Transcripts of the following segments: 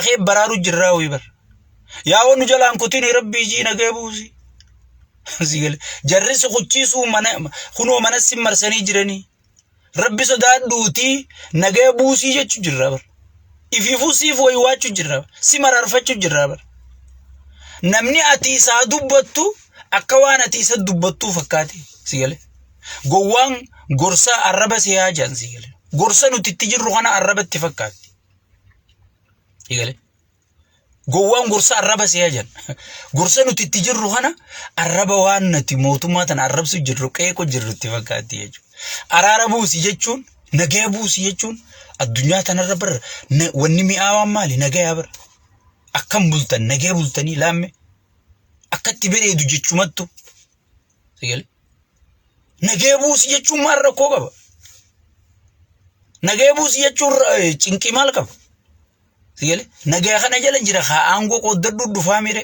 Kee baraaru jirraa wayii bar. Yaa nu jalaan kutin rabbii jii nagee buusi. Si gale. Jarri si kuchiisuu mana kunoo mana si marsanii jiranii. Rabbi sodaadhuutii nagee buusii jechuu jirraa bar. Ifiifuu siif waywaachuu jirraa bar. Si maraarfachuu jirraa bar. Namni ati isaa dubbattu akka waan ati isa dubbattuu fakkaate si gale. Gowwaan gorsa arraba si haa jedhan si gale. Gorsa nuti itti jirru kana arraba itti fakkaatti. Eegale. Gowwaan gorsa arraba si'a jedhan. Gorsa nuti itti jirru kana arraba waan nuti mootummaa tana arrabsu jirru qeequ jirru itti fakkaatti jechuudha. Araara buusi jechuun nagaya buusi jechuun addunyaa tanarra barra wanni mi'aawaan maali nagaya bara. Akkam bultan nagaya bultanii laamme akkatti bareedu jechumattu. Eegale. Nagaya buusi jechuun maal rakkoo qaba? Nagaya buusi jechuun cinqii maal qaba? Sigale nagaya kana jala jira haa aangoo qooddadhu dhufaa mire.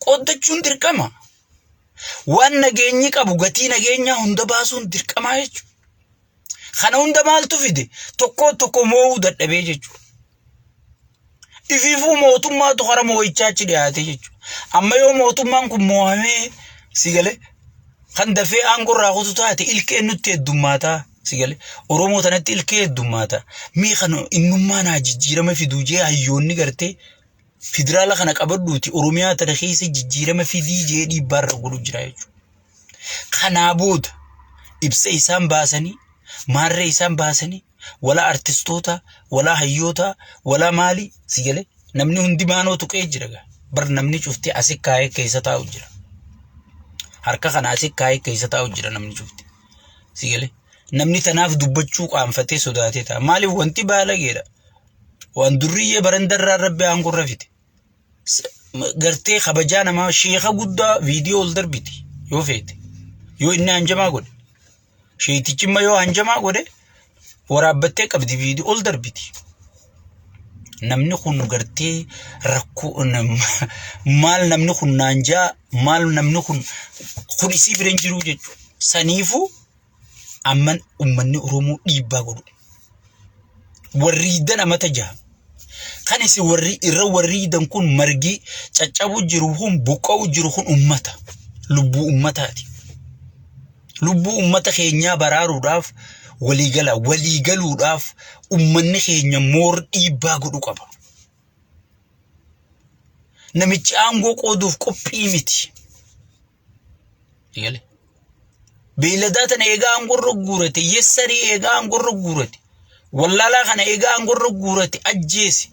Qooddachuun dirqama. Waan nageenyi qabu gatii nageenyaa hunda baasuun dirqamaa jechuudha. Kana hunda maaltu fide? Tokkoo tokko moo'uu dadhabee jechuudha. Ifiifuu mootummaatu kara moo'ichaa achi dhiyaate jechuudha. Amma yoo mootummaan kun moo'amee si galee kan dafee aangoo irraa kutu taate ilkeen nutti heddummaataa si galee Oromoo tanatti ilkee heddummaataa. Mee kan innummaa naa jijjiirama fiduu jee hayyoonni gartee federaala kana qabadhuuti Oromiyaa tana keessa jijjiirama fidii jee dhiibbaa irra godhu jira jechuudha. Kanaa booda ibsa isaan baasanii maarree isaan baasanii walaa artistoota walaa hayyoota walaa maali si galee namni hundi maanoo tuqee jira gaa bar namni cufti asi kaayee keessa taa'u jira harka kana asi kaayee keessa taa'u jira namni cufti si galee namni tanaaf dubbachuu qaanfatee sodaatee ta'a maaliif wanti baalageedha waan durriyyee barandarraa rabbi aangorra fite gartee kabajaa namaa sheeka guddaa viidiyoo ol darbiti yoo feete yoo inni hanjamaa godhe Sheeytichi immoo yoo hanjamaa godhe waraabbattee qabdi viidiyoo ol darbiti. Namni kun gartee rakkoo maal namni kun naan jaa maal namni kun kun isii bira hin jiru jechuudha. Saniifuu amman uummanni Oromoo dhiibbaa godhu. Warriidan amata jaha. Kan isin warri irra warriidan kun margi caccabu jiru kun buqqa'u jiru kun ummata. Lubbuu ummataati. Lubbuu ummata keenyaa baraaruudhaaf waliigala waliigaluudhaaf ummanni keenya moor dhiibbaa godhu qaba. Namichi aangoo qooduuf qophii miti. Eegale. Beeyladaa tana eegaa aangorra guurate, yessarii eegaa aangorra guurate, wallaalaa kana eegaa aangorra guurate ajjeese.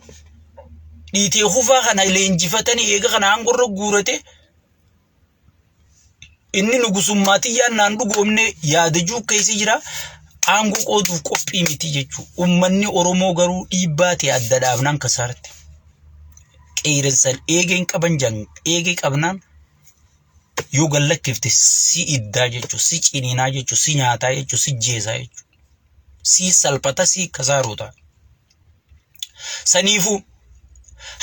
Dhiitee kufaa kana leenjifatanii eega kana aangorra guurate inni nugusummaa tiyyaan naan dhugoomne yaada juu keessa jira. Aangoo qooduuf qophii miti jechuudha. Uummanni Oromoo garuu dhiibbaa ta'e adda dhaabnaan kasaarte. Qeerransan eegeen qaban jan eegee qabnaan yoo gad lakkifte si iddaa jechuudha, si ciniinaa jechuudha, si nyaataa jechuudha, si jeesaa jechuudha. Si salphata, si kasaaruu ta'a. Saniifuu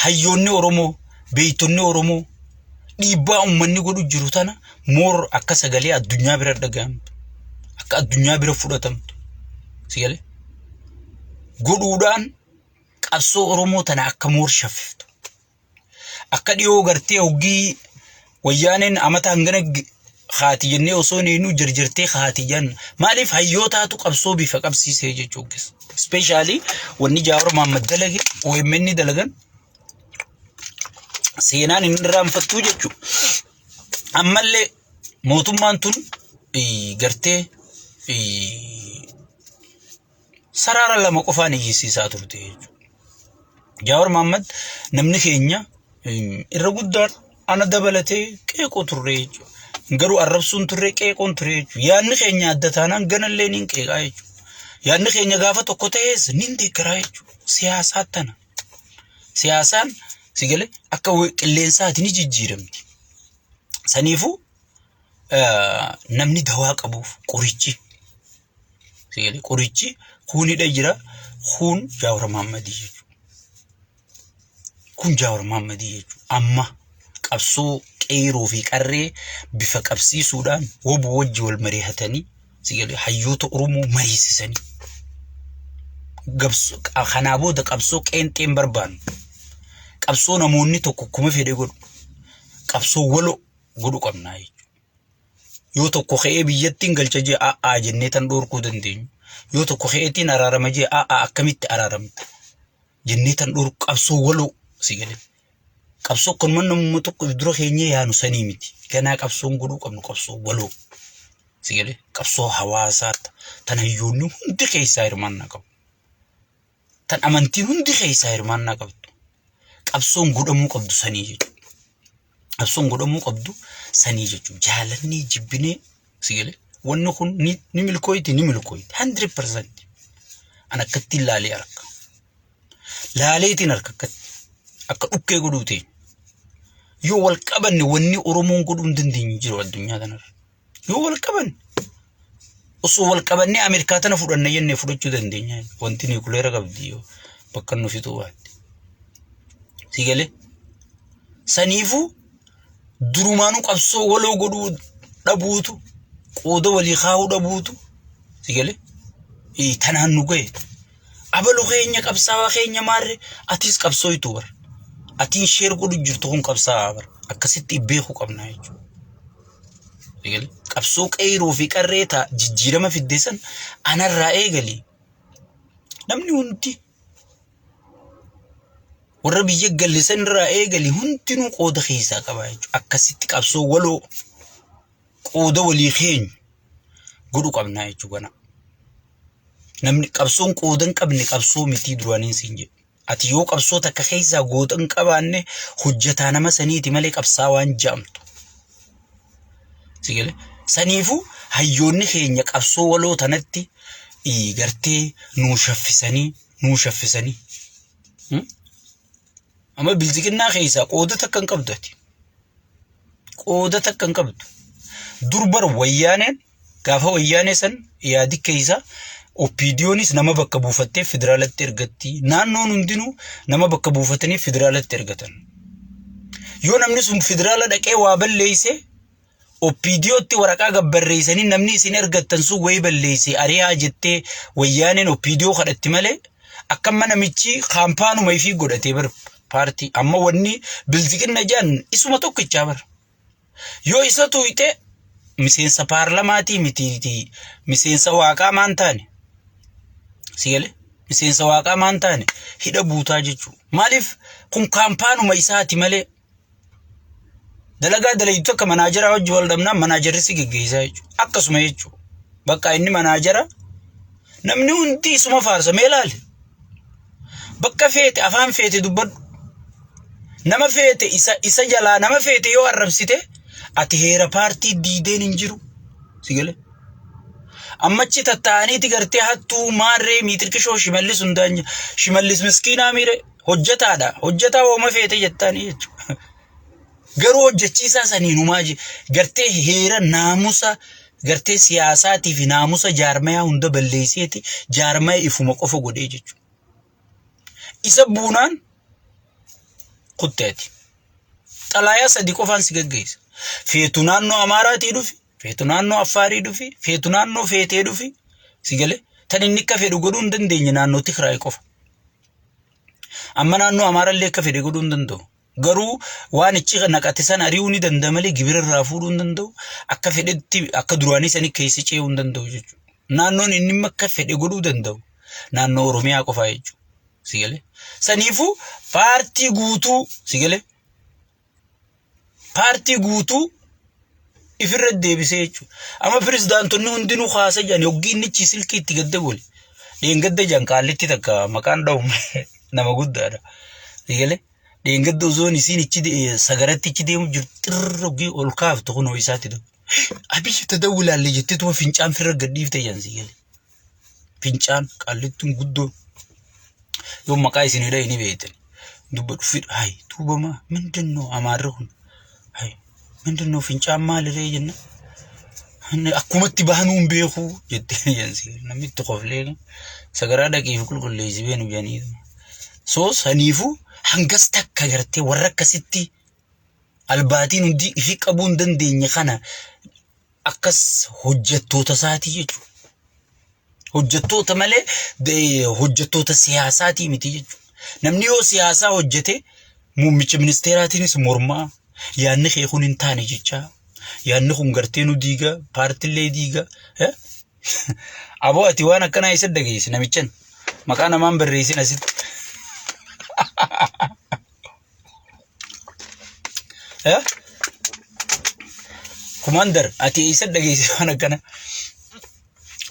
hayyoonni Oromoo, beektonni Oromoo dhiibbaa uummanni godhu jiru tana moor akka sagalee addunyaa bira dhaga'amtu, akka addunyaa bira fudhatamtu. Si galee? Godhuudhaan qabsoo Oromoo tana akka moor shaffiftu. Akka dhiyoo gartee hoggii wayyaaneen amata hangana haati jennee osoo hin eenyu jarjartee haati jenna. Maaliif hayyootaatu qabsoo bifa qabsiisee jechuudha. Ispeeshaalii wanni Jaawar Mahaammad dalage OMN dalagan seenaan hin irraanfattuu jechuudha. Ammallee mootummaan tun gartee saraara lama qofaan iyyisiisaa turte jechuudha. Jaawar Mahaammad namni keenya irra guddaan ana dabalatee qeeqoo turre jechuudha. Garuu arrabsuun turre qeeqoon ture jechuudha. Yaadni keenya adda taanaan ganallee niin qeeqaa jechuudha. Yaadni keenya gaafa tokko ta'es niin deeggaraa jechuudha. Siyaasaa tana. Siyaasaan si galee akka qilleensaati ni jijjiiramti. Saniifuu namni dawaa qabuuf qorichi Seeli qorichi kuunidha jira kuun Jaawar Mahammadii jechuudha. Kun Jaawar Mahammadii jechuudha. Amma qabsoo qeeroo fi qarree bifa qabsiisuudhaan wobo wajji wal mari'atanii sigalee hayyoota Oromoo mariisisanii Kanaa booda qabsoo qeenxeen barbaannu. Qabsoo namoonni tokko kuma fedhe godhu. Qabsoo waloo godhu qabnaa jechuudha. Yoo tokko ka'ee biyyattiin galcha jee a'aa jennee tan dhoorkuu dandeenyu. Yoo tokko ka'eetiin araarama jee a'aa akkamitti araaramta jennee tan dhoorku qabsoo waloo si galee. Qabsoo akkanuma namuma tokko if dura keenyee yaanu sanii miti. Ganaa qabsoon godhuu qabnu qabsoo waloo. Si galee qabsoo hawaasaa tan hayyoonni hundi keessaa hirmaannaa qabu. Tan amantiin hundi keessaa hirmaannaa qabdu. Qabsoon godhamuu qabdu sanii jechuudha. Qabsoon godhamuu qabdu sanii jechuudha. Jaalannee jibbinee si galee wanni kun ni milkooyti ni milkooyti. 100%. An akkattiin laalee arga. Laaleetiin harka akkatti akka dhukkee godhuu ta'e. Yoo wal qabanne wanni Oromoon godhuu hin dandeenye jiru addunyaa kanarra. Yoo wal qabanne osoo wal qabannee Ameerikaa tana fudhanna jennee fudhachuu dandeenya. Wanti niikuleera qabdi yoo bakka nu fixuu baatte. Si galee? Saniifuu durumaanuu qabsoo waloo godhuu dhabuutu qooda walii kaa'uu dhabuutu si galee? Tanaan nu gahe. Abalu keenya qabsaawaa keenya maarre atis qabsooytu bar. Atiin sheer godhu jirtu kun qabsaawaa bar. Akkasitti beekuu qabna jechuudha. Qabsoo qeyroo fi qarree ta'a jijjiirama fidde san anarraa eegali. Namni hundi warra biyya galle san irraa eegali hundinuu qooda keessaa qaba jechuudha. Akkasitti qabsoo waloo qooda walii keenya godhu qabnaa jechuudha kana. Namni qabsoon qooda hin qabne qabsoo mitii duraaniin siin jedhu. Ati yoo qabsoo takka keessaa gooda hin qabaanne hojjetaa nama saniiti malee qabsaawaan ja'amtu. Si galee? Saniifuu hayyoonni keenya qabsoo waloo tanatti gartee nuu shaffisanii nuu shaffisanii. Amma bilxiginnaa keessaa qooda takka hin qabdu ati. Qooda takka hin qabdu. Dur bar wayyaaneen gaafa wayyaanee san yaadi keessa OPDOnis nama bakka buufattee federaalatti ergatti. Naannoon hundinuu nama bakka buufatanii federaalatti ergatan. Yoo namni sun federaala dhaqee waa balleeyse OPDOtti waraqaa gabbarreessanii namni isin ergattan sun wayii balleesse ari'aa jettee wayyaaneen OPDO kadhatti malee akka amma namichi kaampaanuma ifii godhatee bar paartii amma wanni bilxiqinna jedhan isuma tokkichaa bar. Yoo isa tuuyxe miseensa paarlamaatii miti miseensa waaqaa maan taane si galee miseensa waaqaa maan taane hidha buutaa jechuudha. Maaliif kun kaampaanuma isaati malee Dalagaa dalaydu takka manaajaraa wajji wal dhabnaan manaajarri si geggeessaa jechuudha. Akkasuma jechuudha. Bakka inni manaajara namni hundi isuma faarsa mee laali. Bakka feete afaan feete dubbadhu. Nama feete isa isa jalaa nama feete yoo arrabsite ati heera paartii diideen hin jiru. Si galee? Ammachi tattaa'aniiti gartee hattuu maarree miixirqishoo shimallis hundaan shimallis miskiinaa miire hojjetaadha. Hojjetaa wooma feete jettaanii jechuudha. Garuu hojjechiisaa saniinumaa gartee heera naamusa gartee siyaasaatii fi naamusa jaarmayaa hunda balleesseeti jaarmaya ifuma qofa godhee jechuudha. Isa buunaan kutteeti. Xalaayaa sadi qofaan si gaggeessa. Feetu naannoo Amaaraatii dhufi, feetu naannoo Affaarii dhufi, feetu naannoo feetee dhufi. Si galee tan inni akka fedhu godhuu hin dandeenye naannoo Tigraay qofa. Amma naannoo Amaarallee akka fedhe godhuu hin danda'u. Garuu waan ichi naqate san ari'uu ni danda'a malee gibira irraa fuudhuu hin danda'u. Akka fedhetti akka duraanii sanii keessa ce'uu hin danda'u jechuudha. Naannoon inni akka fedhe godhuu danda'u naannoo Oromiyaa qofaa jechuudha. Si galee? Saniifuu paartii guutuu si galee? Paartii guutuu ifirra deebisee jechuudha. Amma pirezidaantonni hundinuu kaasa jedhan hoggii innichi silkii itti gadda gole. Dheengadda jedhan qaallitti takka maqaan dha'u nama guddaadha. Eegale dheengadda osoon isiin ichi sagaratti ichi deemu jirtu xirra hoggii ol kaaftu kunoo isaatti ta'u. Abiyyi tadawwilaalle jettee tuma fincaan firra gadhiifte jedhan si gale. Fincaan qaallittuun guddoo yoo maqaa isin hidha ni beektan. Dubba dhufi hay tuubamaa mindinno amaarri kun hay mindinno fincaan maaliree jenna. Akkumatti bahanuu hin beeku jettee jensi namni itti koflee sagaraa dhaqee fi qulqulleessi beenu jedhanii. So saniifuu hangas takka gartee warra akkasitti albaatiin hundi ifi qabuu hin dandeenye kana akkas hojjettoota isaatii jechuudha. Hojjettoota malee hojjettoota siyaasaatii miti jechuudha. Namni yoo siyaasaa hojjete muummicha ministeeraatiinis mormaa yaadni kee kun hin taane jechaa yaadni kun gartee nu diiga paartillee diiga. Aboo ati waan akkanaa isa dhageessi namichan maqaa namaan barreessin asitti. Eh? Kumaandar ati eessa dhageesse waan akkana?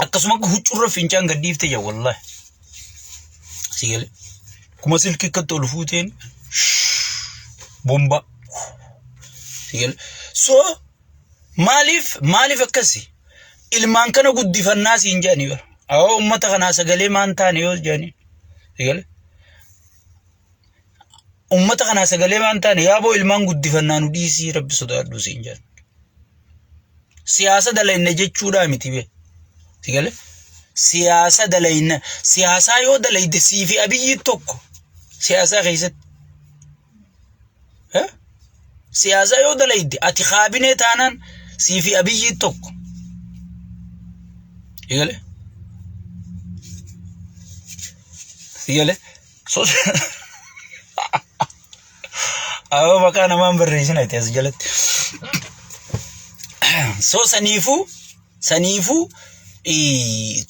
Akkasuma akka huccurra fincaan gad dhiifte jaa wallaahi. Si galee. Kuma silkii akkatti ol fuuteen bombaa. Si galee. So maaliif maaliif akkasi? Ilmaan kana guddifannaa siin jedhanii bara. Awoo uummata kanaa sagalee maan taane yoo jedhanii. Si galee. Uummata kanaa sagalee waan taane yaaboo ilmaan guddifannaa nu dhiisii rabbi sodaadhu siin jedhan. Siyaasa dalayna jechuudhaa miti bee. Si galee? Siyaasa dalayna siyaasaa yoo dalayde sii fi abiyyi tokko siyaasaa keessatti. Eh? Siyaasaa yoo dalayde ati kaabinee taanaan sii fi abiyyi tokko. Si galee? Si galee? Awwa maqaa namaan barreessina itti as jalatti. So saniifuu saniifuu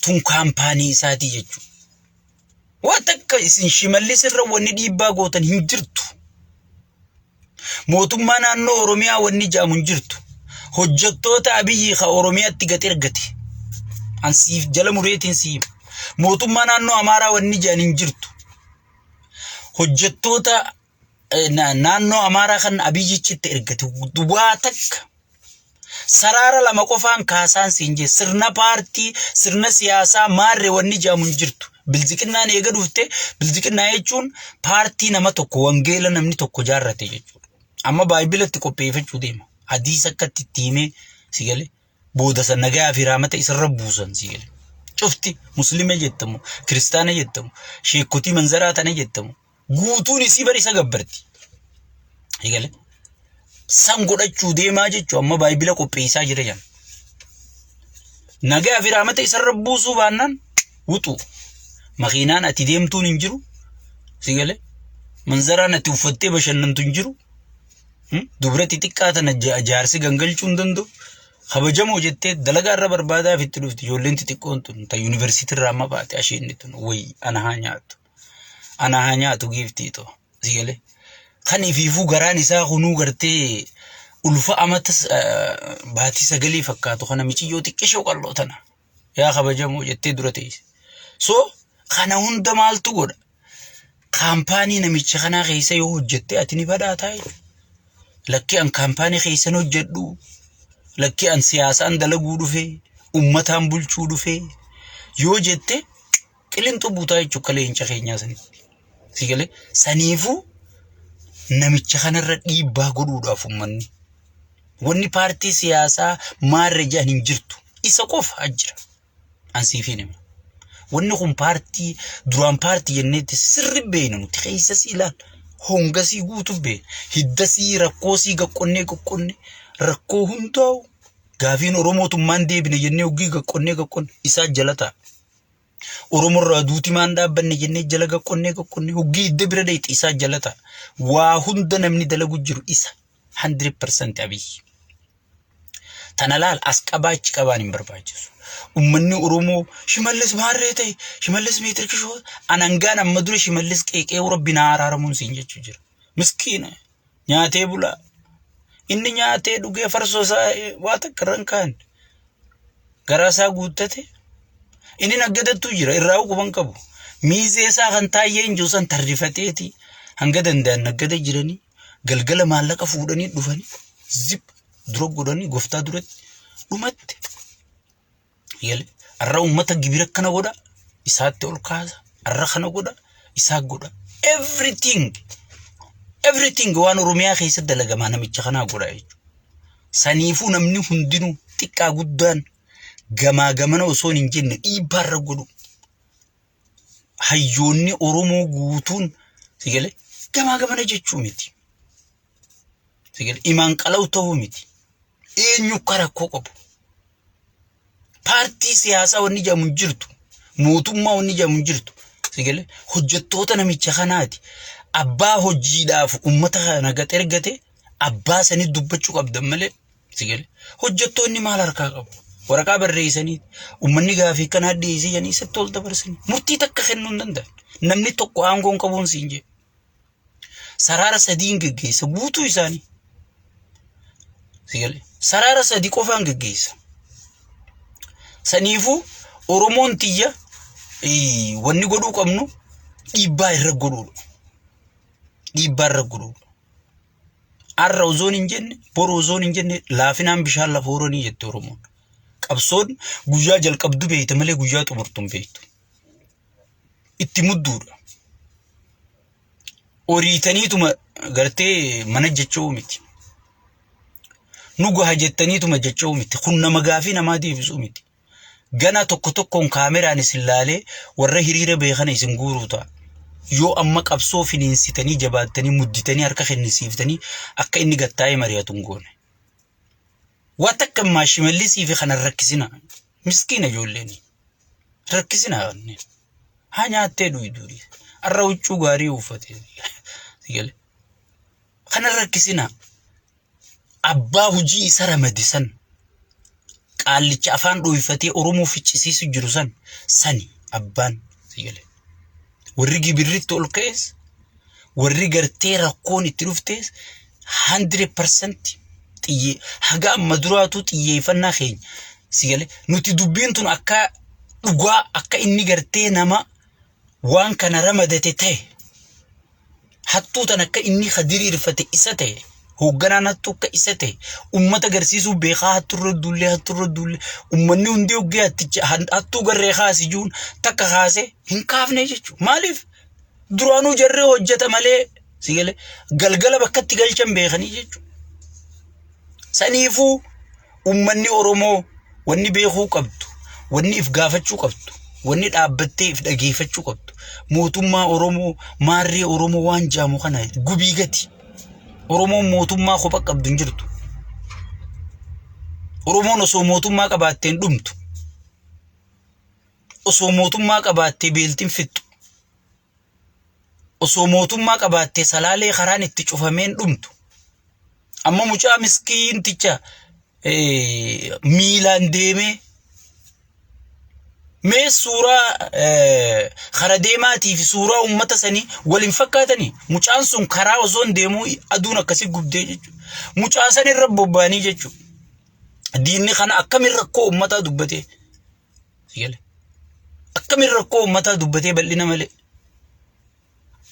tun kaampaanii isaatii jechuudha. Waan takka isin shimallis irra wanni dhiibbaa gootan hin jirtu. Mootummaa naannoo Oromiyaa wanni jedhamu hin jirtu. Hojjettoota Abiyyi ka Oromiyaatti gad ergate. An siif jala mureetiin si hima. Mootummaa naannoo Amaaraa wanni jedhan hin jirtu. Hojjettoota naannoo Amaaraa kan Abiyyichitti ergate waa takka. Saraara lama qofaan kaasaan siin jee sirna paartii sirna siyaasaa maarree wanni jedhamu hin jirtu. Bilziqinnaan eega dhufte bilziqinnaa jechuun paartii nama tokko wangeela namni tokko jaarrate jechuudha. Amma baayibilatti qopheeffachuu deema. Hadiisa akkatti itti himee si galee booda san nagayaa fi raamata isarra buusan si galee. Cufti muslima jettamu kiristaana jettamu sheekotii manzaraa tana jettamu guutuun isii bar isa gabbarti. Eegale. San godhachuu deemaa jechuun amma baayibila qopheessaa jira jedhan. Nagaa fi raamata isarra buusuu baannaan wuxu. Makiinaan ati deemtuun hin jiru. Si gale. Manzaraan ati uffattee bashannantu hin jiru. Dubra xixiqqaa tana jaarsi gangalchuu hin danda'u. Kabajamoo jettee dalagaa irra barbaadaaf itti dhufti. Ijoolleen xixiqqoon tun ta yuunivarsiitii irraa amma baate ashiinni tun wayi ana haa nyaattu. Ana haa nyaatu giiftii too. Si galee. Kan ifiifuu garaan isaa kunuu gartee ulfa amata baatii sagalii fakkaatu kana miciyyoo xiqqishoo qal'oo tana. Yaa kabajamoo jettee dura teesse. So kana hunda maaltu godha? Kaampaanii namicha kanaa keessa yoo hojjette ati ni badhaataa jechuudha. Lakkii an kaampaanii keessan hojjedhu. Lakkii an siyaasaan dalaguu dhufe, ummataan bulchuu dhufe yoo jette qilinxoo buutaa jechuun akka leenca keenyaa sanitti. Si galee saniifuu namicha kanarra dhiibbaa godhuudhaaf uummanni. Wanni paartii siyaasaa maarre jedhan hin jirtu. Isa qofa jira. An siif hin hima. Wanni kun paartii duraan paartii jenneetti sirri beekna nuti keessa sii ilaala. Hongasii guutuu beekna. Hiddasii rakkoosii gaqqonnee gaqqonne rakkoo hundaa'u gaafiin Oromootummaan deebine jennee hoggii gaqqonnee gaqqonne isaa jala ta'a. Oromo irraa duuti maan dhaabbanne jennee jala gaqqonnee gaqqonnee hoggii hidda bira dheeyxe isaa jala ta'a. Waa hunda namni dalagu jiru isa 100% Abiyyi. Tana laal as qabaa achi qabaan hin barbaachisu. Uummanni Oromoo Shimallis maarree ta'e Shimallis meetir kishoo anangaan amma dura Shimallis qeeqee rabbi naa araaramuun siin jechuu jira. Miskiina nyaatee bulaa. Inni nyaatee dhugee farsoo isaa waa takka irra hin kaa'anne. Garaa isaa guuttate. Inni naggadattuu jira irraa quban qabu. Miizee isaa kan taayyee hin jiru san tarrifateeti hanga danda'an naggada jiranii galgala maallaqa fuudhanii dhufanii zip dura godhanii goftaa duratti dhumatti. Yale arra ummata gibira kana godha isaatti ol kaasa arra kana godha isaa godha everything everything waan Oromiyaa keessa dalagamaa namicha kanaa godha jechuudha. Saniifuu namni hundinuu xiqqaa guddaan gamaa gamana osoo hin jenne dhiibbaa irra godhu. Hayyoonni Oromoo guutuun si galee gamaa gamana jechuu miti. Si galee imaan qalaw ta'uu miti. Eenyu akka rakkoo qabu. Paartii siyaasaa wanni jedhamu hin jirtu. Mootummaa wanni jedhamu hin jirtu. Si galee hojjettoota namicha kanaati. Abbaa hojiidhaaf uummata kana gad ergate abbaa sanii dubbachuu qabdan malee si galee hojjettoonni maal harkaa qabu? Waraqaa barreessanii uummanni gaafii kanaa dhiyeessii jedhanii isatti ol dabarsanii murtii takka kennuu hin danda'an. Namni tokko aangoo hin qabuun siin jedhe. Saraara sadiin geggeessa guutuu isaanii. Si galee saraara sadi qofaan geggeessa. Saniifuu Oromoon tiyya wanni godhuu qabnu dhiibbaa irra godhuudha. Dhiibbaa irra godhuudha. Har'a osoon hin jenne boru osoon hin jenne laafinaan bishaan lafa horanii jette Oromoon. Qabsoon guyyaa jalqabdu beekta malee guyyaa xumurtu hin beektu. Itti mudduudha. Oriitaniituma gartee mana jechuu miti. Nu gaha jettaniituma jechuu miti. Kun nama gaafii namaa deebisuu miti. Gana tokko tokkoon kaameraan isin laalee warra hiriira beekana isin guuruu ta'a. Yoo amma qabsoo finiinsitanii jabaattanii mudditanii harka kennisiiftanii akka inni gattaa'ee mari'atu hin goone. Waan takka ammaa Shimallisii fi kana rakkisina. Miskiina ijoolleen. Rakkisina kanneen. Haa nyaattee dhuyduuri. Har'a huccuu gaarii uffate. Kana rakkisina. Abbaa hojii isa ramade san qaallicha afaan dhooyfatee Oromoo ficcisiisu jiru san sani abbaan si gale. Warri gibirritti ol ka'es warri gartee rakkoon itti dhuftes 100% xiyyee haga amma duraatu xiyyeeffannaa keenya si gale nuti dubbiin tun akka dhugaa akka inni gartee nama waan kana ramadate ta'e hattuu tan akka inni ka diriirfate isa ta'e hoogganaan hattuu akka isa ta'e ummata garsiisuu beekaa hatturra duullee hatturra duullee ummanni hundi hoggee hatticha hattuu garree kaasi juun takka kaase hin kaafne jechuudha. Maaliif duraanuu jarree hojjeta malee si galee galgala bakkatti galchan beekanii jechuudha. Saniifuu ummanni Oromoo wanni beekuu qabdu, wanni if gaafachuu qabdu, wanni dhaabbattee if dhageeffachuu qabdu, mootummaa Oromoo, maarree Oromoo waan jaamu kana gubii gati. Oromoon mootummaa kopha qabdu hin jirtu. Oromoon osoo mootummaa qabaattee hin dhumtu. Osoo mootummaa qabaattee beeltiin fixxu. Osoo mootummaa qabaattee Salaalee karaan itti cufameen dhumtu. Amma mucaa miskiinticha miilaan deemee mee suuraa kara deemaatii fi suuraa uummata sanii wal hin fakkaatanii mucaan sun karaa osoo hin deemuu aduun akkasii gubdee jechuudha. Mucaa san irra bobba'anii jechuudha. Diinni kana akkamiin rakkoo uummataa dubbatee? Akkamiin rakkoo uummataa dubbatee bal'ina malee?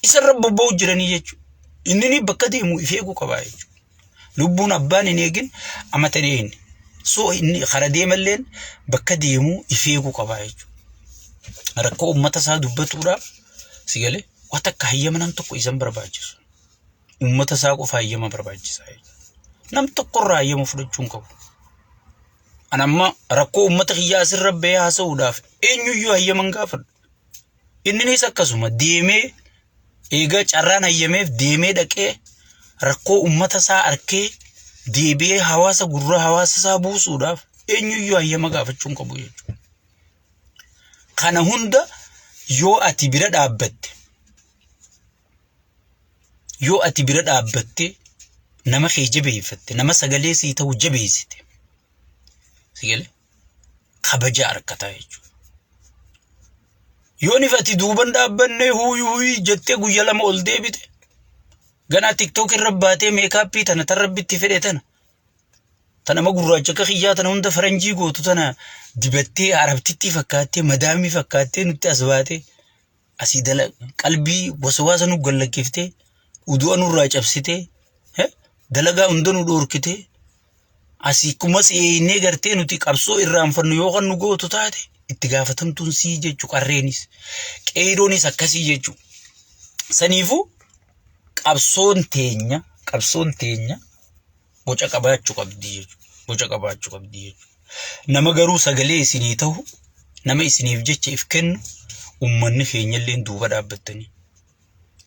Isarra bobba'u jiranii jechuudha. Inni ni bakka deemu if eeguu qaba jechuudha. Lubbuun abbaan hin eegin amata hin eegne. So inni kara deemalleen bakka deemu if eeguu qaba jechuudha. Rakkoo uummata isaa dubbatuudhaaf si galee waan takka hayyama nam tokko isan barbaachisu. Uummata isaa qofa hayyama barbaachisa jechuudha. Nam tokkorraa hayyama fudhachuu hin qabu. An amma rakkoo uummata kiyyaa asirra bahee haasa'uudhaaf eenyuyyuu hayyama hin gaafadhu. Inninis akkasuma deemee eega carraan hayyameef deemee dhaqee rakkoo uummata isaa arkee deebi'ee hawaasa gurra hawaasa isaa buusuudhaaf eenyuyyuu hayyama gaafachuu hin qabu jechuudha. Kana hunda yoo ati bira dhaabbatte yoo ati bira dhaabbatte nama kee jabeeffatte nama sagalee sii ta'u jabeessite si galee kabaja arkataa jechuudha. Yoon if ati duuban dhaabbannee huuyi huuyi jettee guyya lama ol deebite ganaa tiktook irra baatee meekaappii tana tan rabbitti fedhe tana tan nama gurraacha akka kiyyaa tana hunda faranjii gootu tana dibattee arabtittii fakkaattee madaamii fakkaattee nutti as baatee asii dala qalbii waswaasa nu gallakkiftee udu'a nurraa cabsitee dalagaa hunda nu dhoorkitee asii kumas eeynee gartee nuti qabsoo irraanfannu yoo kan nu gootu taate itti gaafatamtuun sii jechu qarreenis qeeyroonis akkasii jechu saniifuu qabsoon teenya qabsoon teenya boca qabaachuu qabdi jechuudha. Boca qabaachuu qabdi jechuudha. Nama garuu sagalee isinii ta'u nama isiniif jecha if kennu uummanni keenyallee duuba dhaabbattanii.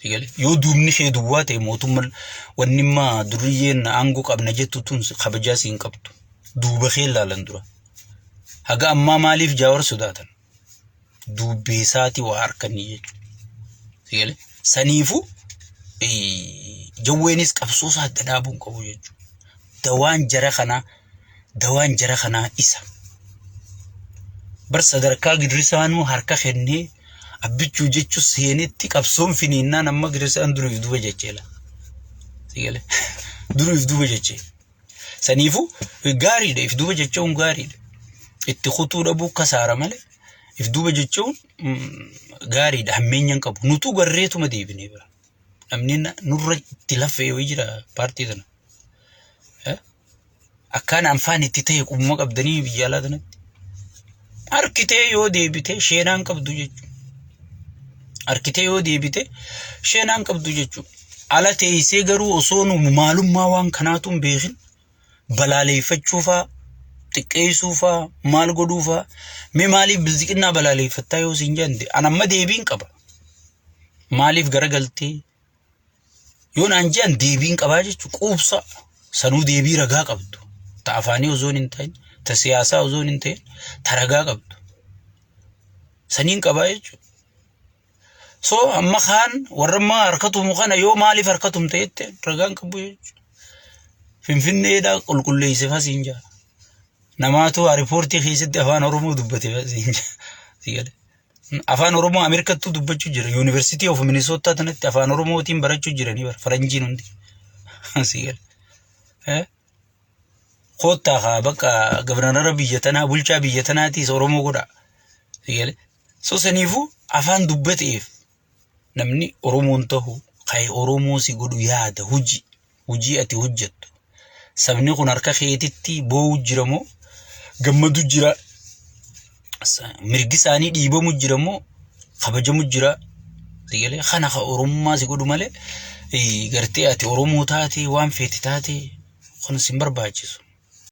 Eegale yoo duubni kee duwwaa ta'e mootummaan wanni immaa durriyyeen aangoo qabna jettu tun kabajaa siin qabdu. Duuba kee ilaalan dura. Haga ammaa maaliif Jaawar sodaatan? Duubbeesaati waa harkanii jechuudha. Sigalee saniifuu jawweenis qabsoo isaa adda dhaabuu hin qabu jechuudha. Dawaan jara kanaa dawaan jara kanaa isa. Bar sadarkaa Gidirisaanuu harka kennee abbichuu jechu seenetti qabsoon finiinnaan amma Gidirisaan duriif duuba jecheela. Sigalee duriif duuba jechee. Saniifuu gaariidha if duuba jechuun gaariidha. Itti kutuu dhabuu kasaara malee if duuba jechuun gaariidha hammeenya hin qabu. Nutuu garreetuma deebinee bira. Namni nurra itti laffee wayii jira paartii tana. Akkaan anfaan itti ta'e qubuma qabdanii biyya alaa tanatti. Harkitee yoo deebite sheenaan qabdu jechuudha. Harkitee yoo deebite sheenaan qabdu jechuudha. Ala teessee garuu osoo nu maalummaa waan kanaatu hin beekin balaaleeffachuufaa xiqqeessuufaa maal godhuufaa mee maaliif bilziqinnaa balaaleeffattaa yoo siin jette an amma deebiin qaba. Maaliif garagaltee yoo naan jedhan deebiin qabaa jechuun quubsa sanuu deebii ragaa qabdu ta afaanii osoo hin ta'in ta siyaasaa osoo hin ta'in ta ragaa qabdu saniin qabaa jechuudha. So amma kaan warra amma harkatumu kana yoo maaliif harkatumte jette ragaan qabu jechuudha. Finfinneedha qulqulleesse fasiin jaa. Namaatu riipoortii keessatti afaan Oromoo dubbate fasiin jaa. Afaan Oromoo Ameerikattuu dubbachuu jira. University of Minnesota tanatti afaan Oromootiin barachuu jiranii bara faranjiin hundi. Si gale. Koottaa haa bakka gabranara biyya tanaa bulchaa biyya tanaatiis Oromoo godha. Si gale. So saniifuu afaan dubbateef namni Oromoon tahu kan Oromoo si godhu yaada hojii hojii ati hojjettu. Sabni kun harka keetitti boo'u jira moo gammadu jira mirgi isaanii dhiibamu jira moo kabajamu jira. Sigalee kana ka Oromummaa si godhu malee gartee ati Oromoo taate waan feete taate kun sin barbaachisu.